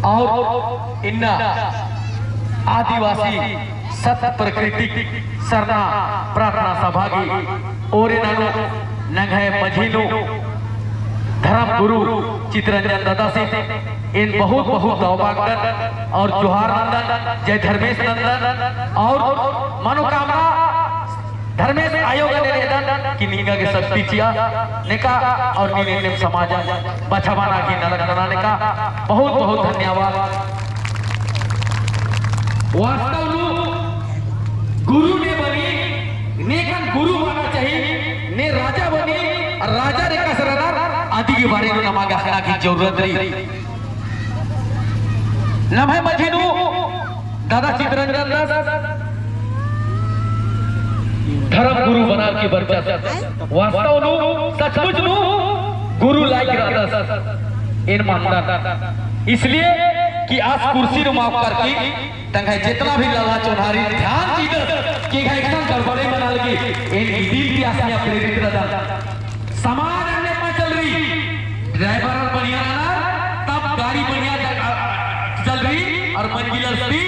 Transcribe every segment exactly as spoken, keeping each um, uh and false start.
और इन्ना आदिवासी सत प्राकृतिक सरना प्रार्थना सभा गही ओरे ननू नंग्है मझी नू धर्म गुरु चितरंजन दादासिन एन बहुत बहुत दव बागदन और जोहार नंदन, जय धर्मेस नंदन और मनोकामना धर्मेस आयो गने नेदन कि निंगा गे शक्ति चिआ नेका और नीन एन्नेम समाजन बछाबअना की नलख नना नेका। बहुत बहुत धन्यवाद। वास्तव नू गुरु ने बनी, नेखन गुरु बअना चाही, ने राजा बनी, और राजा रे कस रअनर, अदी के बारे नू नमा गे अख़ना की जरूरत रई। नम्है मझी नू दादा चितरंजन दास धर्म गुरु बनर की बरचस। वास्तव नू सचमुच नू गुरु लायक रअदस एन मानदन। इसलिए कि आस कुर्सी नू मौका करकी तंग्है जेतना भी लल्ला चोन्हारिन ध्यान चिअदस कि एंग्है एकसन गड़बड़ई मना लगी, एन इदिन ती आस मइय्याँ प्रेरित रअदन। समाज अन्ने मा चलरई, driver बढ़िया रअनर, तब गाड़ी बढ़िया ज-, अ, चलरई और मंजिल अस्ती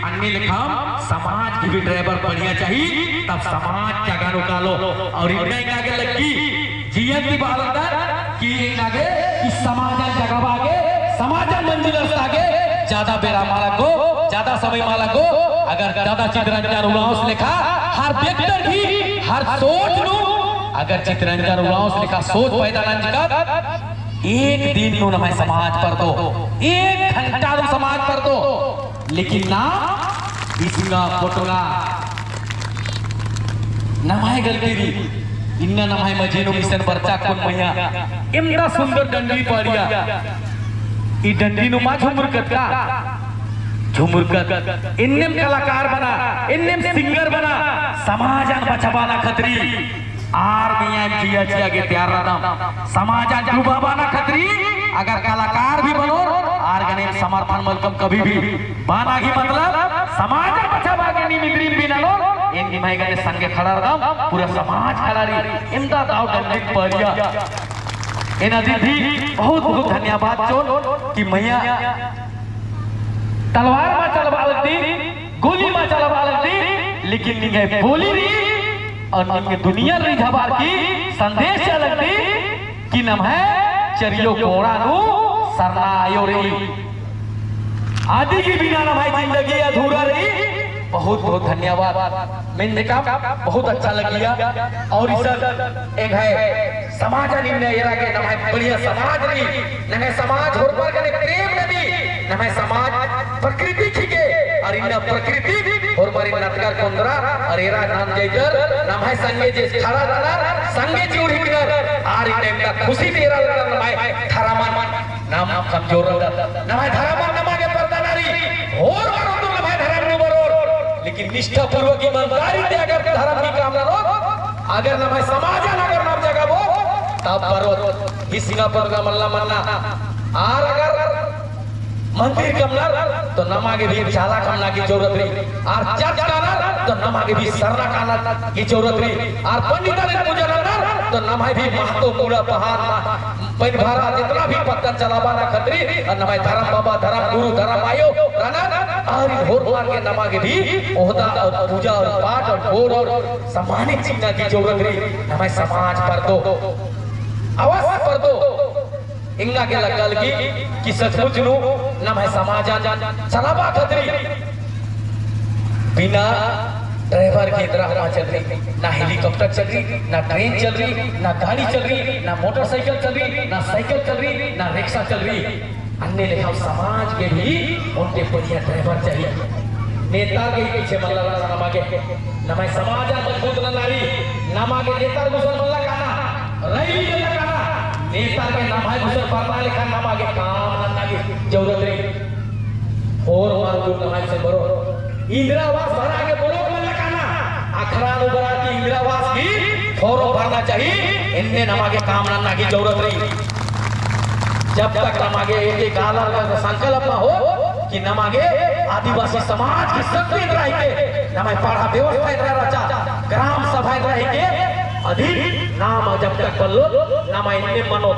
अन्ने लेखा समाज की भी driver बढ़िया चाही, तब समाज जगा नू कालो। और इन्ना एंगा गे लग्गी, जियन ती बालदन कि एंगा गे इस समाजन जगाबआ गे, समाजन मंजिल अस्ता गे, ज्यादा बेरा मा लगो, ज्यादा समय मा लगो। अगर दादा चितरंजन उराँवस लेखा हर व्यक्ति की, हर सोच नू, अगर चितरंजन उराँवस लेखा सोच पैदा नंजकत, एक दिन नू नम्है समाज परदो, एक घंटा नू समाज परदो। लेकिन ना, इसिंगा पोटंगा नम्है गलती रई। इन्ना नम्है मझी नू इसन बरचा कोन मइय्याँ, एमदा सुंदर डंडी पाड़िया। ई डंडी नू मा झुमुरकत का? झुमुरकत। एन्नेम कलाकार बना, एन्नेम singer बना, समाजन बछाबअना खतरी आर मइय्याँ एम जिया चिआ गे तैयार रअदम। समाजन डुबाबअना खतरी अगर कलाकार भी बनोर, आर गने समर्थन मलकम कभी भी। बअना की मतलब समाजन बछाबआ गे नीम इन्द्रिम भी ननोर, एन निम्है गने संगे खड़ा रअदम, पूरा समाज खड़ा रई। एमदा दव डंडी पाड़िया। एन अदिन भी बहुत बहुत धन्यवाद चिओन कि मइय्याँ तलवार मा चलाबआ लगदी, गोली मा चलाबआ लगदी, लेकिन निंग्है बोली रई और निंग्है दुनिया रई झबार की संदेश चिआ लगदी कि नम्है चरियो कोड़ा नू सरना आयो रई। अदी की बिना नम्है जिंदगी अधूरा रई। बहुत बहुत धन्यवाद। मेंजकम बहुत अच्छा लगिया। और इसन एंग्है समाजन इन्ना एरा गे नम्है बढ़िया समाज रई, नम्है समाज होरमर गने प्रेम ननी, नम्है समाज प्रकृति हिके, और इन्ना प्रकृति होरमर इन्ना नतगर कोन्दरा, और एरा नंजकर, नम्है संगे जे खड़ा रअनर, संगे चिउर हिकनर, आर इन्ना एमदा खुशी तेरा लगनर नम्है धरमन, नाम कमजोर रअदत, नम्है धरमन नमा गे परदना रई, होरमर तो नम्है धरम नू बरोर, लेकिन निष्ठापूर्वक ईमानदारी ती अगर धरम की काम ननोत, अगर नम्है समाजन अगर नाम जगाबओत, तब बरोत। इसिंगा पोटंगा मल्ला मन्ना। आर अगर मंदिर कमनर, तो नमा गे भी चाला कमना की जरूरत रई। आर चर्च कानर, तो नमा गे भी सरना काना की जरूरत रई। आर पंडितन पूजा नन्नर, तो नम्है भी महतो, मूड़ा, पहान, पनिभरा, जेतना भी पत्तन चलाबअना खतरी, और नम्है धरम बाबा, धरम गुरु, धरम आयो रअनर, आर होरमर गे नमा गे भी ओहदा और पूजा और पाठ और गौरव और सम्मानित चिअना की जरूरत रई। नम्है समाज परदो, अवश्य परदो। एंगा गे लग्गा लगी कि सचमुच नू नम्है समाजन चलाबआ खतरी बिना driver के एन्दरा हूँ मा चलरई, ना helicopter चलरई, ना train चलरई, ना गाड़ी चलरई, ना motorcycle चलरई, ना cycle चलरई, ना रिक्शा चलरई। अन्ने लेखा समाज गे भी ओन्टे बढ़िया driver चाहिए। नेता गे पीछे मल्ला रअना नमा गे। नम्है समाजन मजबूत नन्ना रई, नमा गे नेतर गुसन मल्ला काना, रैली मल्ला काना, नेतर गे नम्है गुसन बरना लेखा नमा गे काम नन्ना गे जरूरत रई। होरमर गुसन नम्है से बरो। इंदिरा आवास भरा गे बरो मल्ला काना, अखड़ा नू बरा की इंदिरा आवास की form भरना चाहिए, एन्ने नमा गे काम नन्ना गे जरूरत रई। जब तक नमा गे एक एक आलर का संकल्प मा होओ कि नमा गे आदिवासी समाज की शक्ति एन्दरा हिके, नम्है पड़हा व्यवस्था एन्दरा रहचा, ग्राम सभा एन्दरा हिके, अदिन नाम जब तक बल्लोत, नमा एन्ने मनो।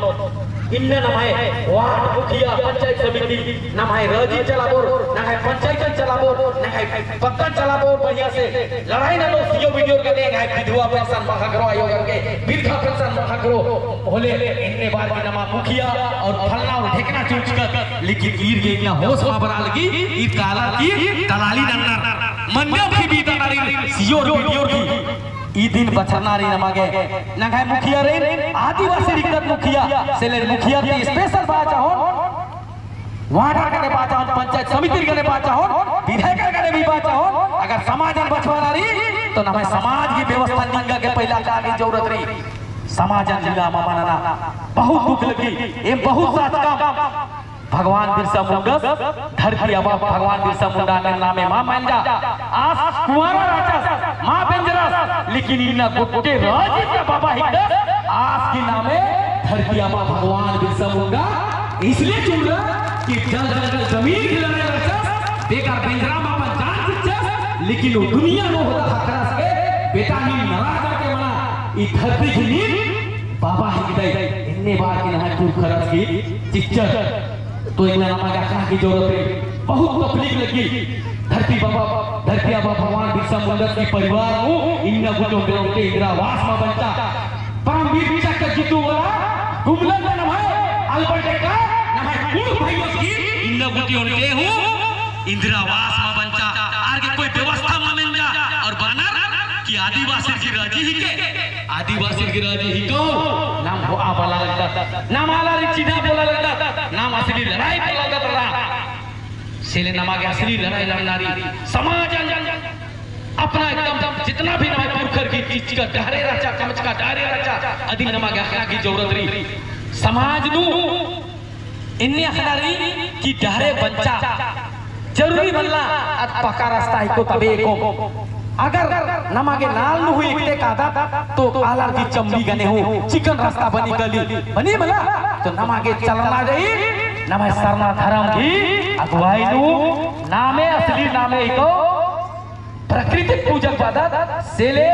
इन्ना नम्है वार्ड मुखिया, पंचायत समिति, नम्है राजी चलाबोर, नम्है पंचायत चलाबोर, नम्है पत्तन चलाबोर, बढ़िया से लड़ाई ननो, सियो वीडियो गने, नम्है विधवा पेंशन मखा करो, आयो करके वृद्धा पेंशन मखा करो, होले इन्ने बार की नमा मुखिया और फलना और ढेकना चुचकत, लेकिन ईर गे इन्ना होश मा बरआ लगी, ईर काला की दलाली नन्नर, मन्ने भी बीता नारी, सियो वीडियो की। ई दिन बछरना रई नमा गे, नम्है मुखिया रई, आदिवासी हिकदत मुखिया, से ले मुखिया ती special बाचा होन, वार्ड गने बाचा होन, पंचायत समिति गने बाचा होन, विधायक गने भी बाचा होन, अगर समाजन बछाबअना रई, तो नम्है समाज की व्यवस्था निंगा गे पहिला का गे जरूरत रई। समाजन निंगा मा मनना, बहुत दुख लगी, एम बहुत साथ काम, भगवान बिरसा मुंडस, धरती आबा भगवान बिरसा मुंडा ने नामे मा मंजा। आस कुंवारा रहचस, मा बेंजरस, लेकिन इन्ना गोट्टे राजी ता बाबा हिकदस, आस की नामे धरती आबा भगवान बिरसा मुंडा इसलिए चुनरा कि जल जंगल जमीन की लड़ाई लड़चस, बेकार बेंजरा मा अपन जान चिच्चस, लेकिन वो दुनिया नू होदा ख़क्खरस के बेटा नीन नाराज के मना, ई धरती की नीन बाबा हिकदय, इन्ने बार की नम्है पुरखरस की चिच्चर। तो इन्ना नमा गे अख़ना की जरूरत है। बहुत तकलीफ लगी। धरती बाबा, धरती आबा भगवान बिरसा मुंडा की परिवार नू इन्ना गुट्ठी ओन्टे इंदिरा आवास मा बंचा। परमवीर चक्र जीतू वाला गुमला नम्है अल्बर्ट एक्का, नम्है कुँड़ुख़ भइयोस की इन्ना गुट्ठी ओन्टे हूँ इंदिरा आवास मा बंचा। आर गे कोई व्यवस्था मा मंजा और बअनर कि आदिवासी की राजी हिके। आदिवासी की राजी हिको, नाम होआ बला लगदत, नाम आलारिन चिन्हा बला लगदत, नाम असली लड़ाई बला लगदत रअदत। से ले नमा गे असली लड़ाई लड़ना रई। समाजन अपना एकदम जितना भी नम्है पुरखर की चीज का डहरे रहचा, कमचका डहरे रहचा, अदिन नमा गे अख़ना की जरूरत रई। समाज नू इन्ने अख़ना रई कि डहरे बंचा जरूरी मल्ला, अद पक्का रस्ता हिको तबे एकोम। अगर नमा गे नाल नू हूँ एकते कादत, तो आलर की चमड़ी गने हूँ चिकन रस्ता बनी गली, बनी मल्ला, तो नमा गे चलना रई, नम्है सरना धरम की अगुवाई नू, नामे असली नामे हिको, प्रकृतिक पूजक बअदत, से ले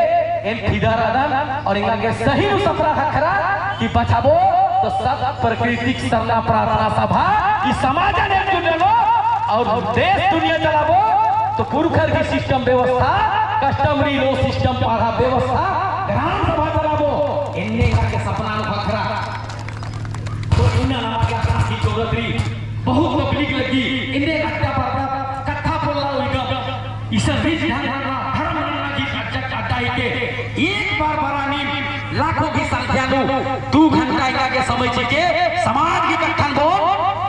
एन फिदा रअदन और एंगा गे सही नू सफरा ख़क्खरा कि बछाबओ तो सब प्रकृतिक सरना प्रार्थना सभा ई समाजन एकजुट ननो और देश दुनिया चलाबओ तो पुरखर की system व्यवस्था, customary law system पड़हा व्यवस्था, ग्राम सभा चलाबओ, एन्ने एंगा गे सपना नू ख़क्खरा। तो इन्ना नमा गे अख़ना की जरूरत रई, बहुत तकलीफ लगी, इन्ने अड्डा बरदा कत्था पोल्ला उइगा, इसन रीत ढंग नन्ना, धर्म नन्ना की अड्डा, अड्डा हिके, एक बार बरआ नीम लाखों की संख्या नू दू घंटा एंगा गे समय चिके, समाज की कत्थन बओन,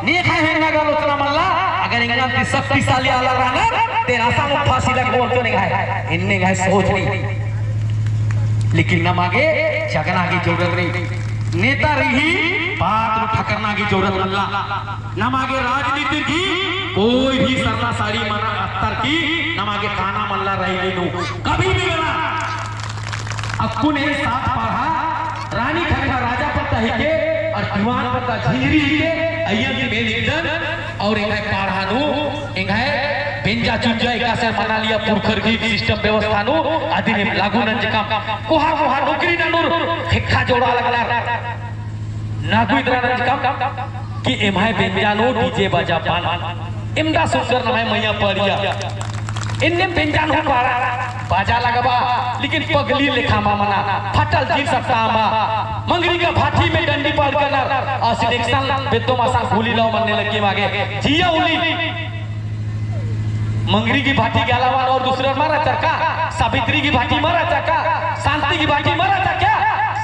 नेख़य हूँ एंगा गे आलोचना मल्ला, अगर एंगा ती शक्तिशाली आलर रअनर, ते रासा मुख फांसी लगबओन तो नेख़य, इन्ने एंग्है सोच रई। लेकिन नमा गे जगना की जरूरत रई। नेता रई ही बात नू ठकरना की जरूरत मल्ला। नमा गे राजनीति की कोई भी सरना साड़ी मना अत्तर की नमा गे काना मल्ला रई नू। कभी भी मल्ला। अक्कुन एन सात पड़हा, रानी खटका राजा पद्दा हिके और दीवान पद्दा झिंझरी हिके, अइय्या की मेन एकदन और एंग्है पड़हा नू एंग्है बेंजा चुंजा एकासे मना लिया पुरखर की system व्यवस्था नू अदिन एम लागू नंजकम। कोहा कोहा नौकरी ननुर ख़ेक्खा जोड़ा लगनर। नागू इदरा नंजकम कि एम्है बेंजा नू DJ बाजा बअन। एवंदा सुंदर नम्है मइय्याँ पड़िया। एन्नेम बेंजा नू पाड़ा बाजा लगबआ, लेकिन पगली लेखा मा मना, फटल jeans अट्टा मा, मंगरी का भाठी में डंडी पड़कनर, असिन एकसन बेद्दोम असन भूली लओ मन्ने लग्गी मा गे। जिया उली। मंगरी की भाटी के अलावा और दूसरा मा रहचर का? सावित्री की भाटी मा रहचर का? शांति की भाटी मा रहचर का?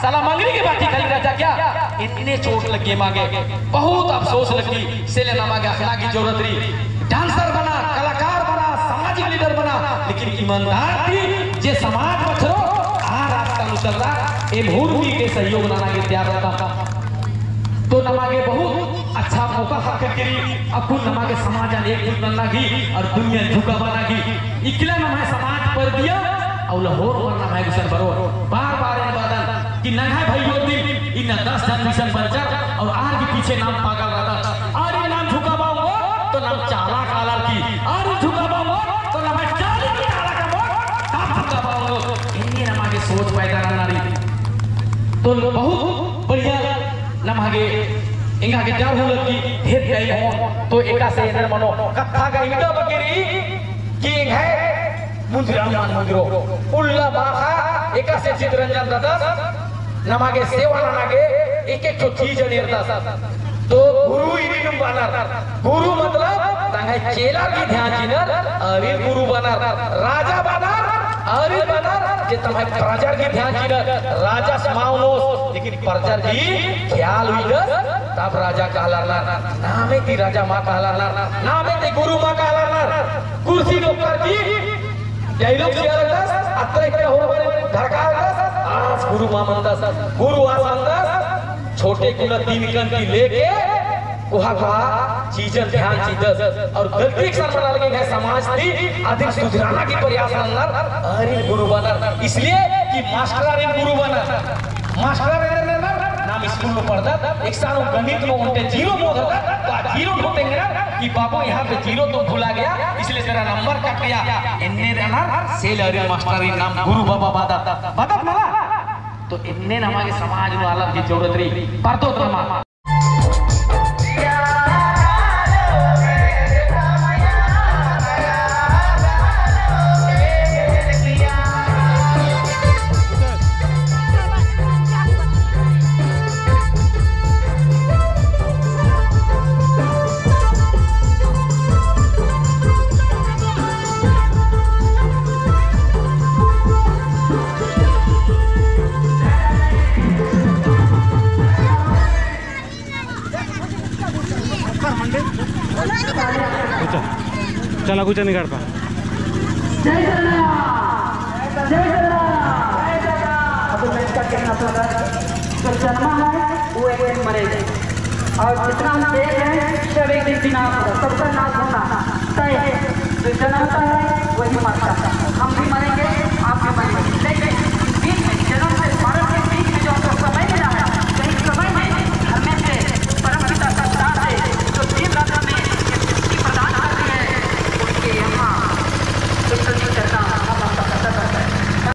साला मंगरी की भाटी खाली रहचर का? इतने चोट लग्गी मा गे, बहुत अफसोस लग्गी। से ले नमा गे अख़ना की जरूरत रई। Dancer बना, कलाकार बना, सामाजिक leader बना, लेकिन ईमानदार ती जे समाज बछरो, आ रास्ता नू चलरा, एम हुरमी के सहयोग नना गे तैयार रअदम। तो नमा गे बहुत अच्छा मौका ख़क्खरकी रई, अक्कुन नमा गे समाजन एकजुट नन्ना की और दुनिया झुकाबअना की। इकला नम्है समाज परदिया, अउला होरमर नम्है गुसन बरओर। बार बार एन बअदन कि नम्है भइयो दिम इन्ना दस जन मिशन बंचर और आर की पीछे नाम पागल रअदत। आरिन नाम झुकाबआ ओंगोत तो नाम चाला कालर की, आरिन झुकाबआ ओंगोत तो नम्है चाली की चाला कमओत, तब झुकाबआ ओंगोत। एन्ने नमा गे सोच पैदा नन्ना रई। तो बहुत बढ़िया नमा गे एंगा गे डर हूँ लग्गी, ढेर गई होन, तो एकासे एन्देर मनो, कत्था गा इवंदा बग्गे रई कि एंग्है मुंजरा मान मुंजरो। उल्ला माखा एकासे चितरंजन दादस, नमा गे सेवा नना गे एक एक ठो चीज एरदस। तो गुरु इन्नेम बअनर, गुरु मतलब तंग्है चेलर गही ध्यान चिअनर, आरिन गुरु बअनर, राजा बअनर, आरिन बअनर, जे तम्है प्रजार गही ध्यान चिअनर, राजस मल ओनोस, लेकिन प्रजार गही ख्याल उइदस, तब राजा कहलारनर, नामे ती राजा मल कहलारनर, नामे ती गुरु मल कहलारनर। कुर्सी नू ओक्कर गही dialogue चिआ लगदस, अत्रे के होरमर धड़का लगदस, आस गुरु मल मनदस, गुरु आस मनदस, छोटे कुना तीन कन ती लेके कोहा कोहा चीजन ध्यान चिअदस और गलती एकसन मना लगे हैं समाज ती, अदिन सुधराना की प्रयास नन्नर, आरिन गुरु बअनर। इसलिए कि मास्टर आरिन गुरु बअनर। मास्टर आरिन नाम स्कूल नू पढ़दत, एकसन गणित नू ओन्टे zero मोददत, तो zero नू तेंगनर कि बाबू यहाँ पे zero तो भूला गया, इसलिए तेरा नंबर कट गया। एन्ने रअनर, से ले आरिन मास्टर आरिन नाम गुरु बाबा बअदत। बअदत मला? तो एन्ने नमा गे समाज नू आलर गही जरूरत रई, परदोत नमा। गुचा। चला गुचा निकाल पा। जय जगन्नाथ। जय जगन्नाथ। अब मैं इसका कहना चाहता हूँ, जो जन्मा है, वो एक दिन मरेगा। और जितना हम देख रहे हैं, सब एक दिन विनाश होगा, सबका नाश होना तय है। जो जन्म